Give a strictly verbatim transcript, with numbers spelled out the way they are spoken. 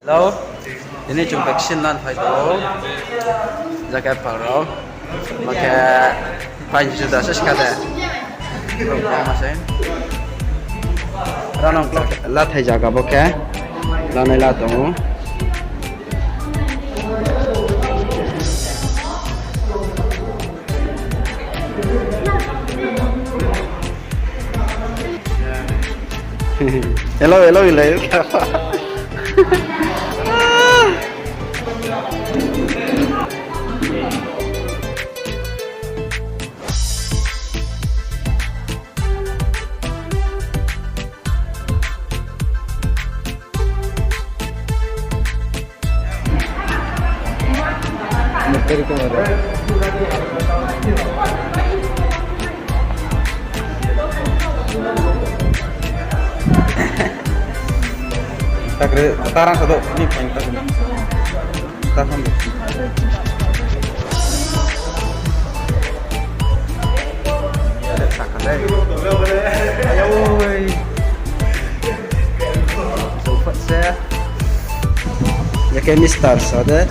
Hello, tini chung vaccine lan phai tong ou. Jake pal rao. Bo khe pain juda se ska de. Rano la thai jaga bo khe. Lanai la tong ou. Hello, hello, hello. Takre, tarang sa do, ni pain takre. Tarang do. Sakha dei. Ayoi. So, pat se. Ya khe mister sa de.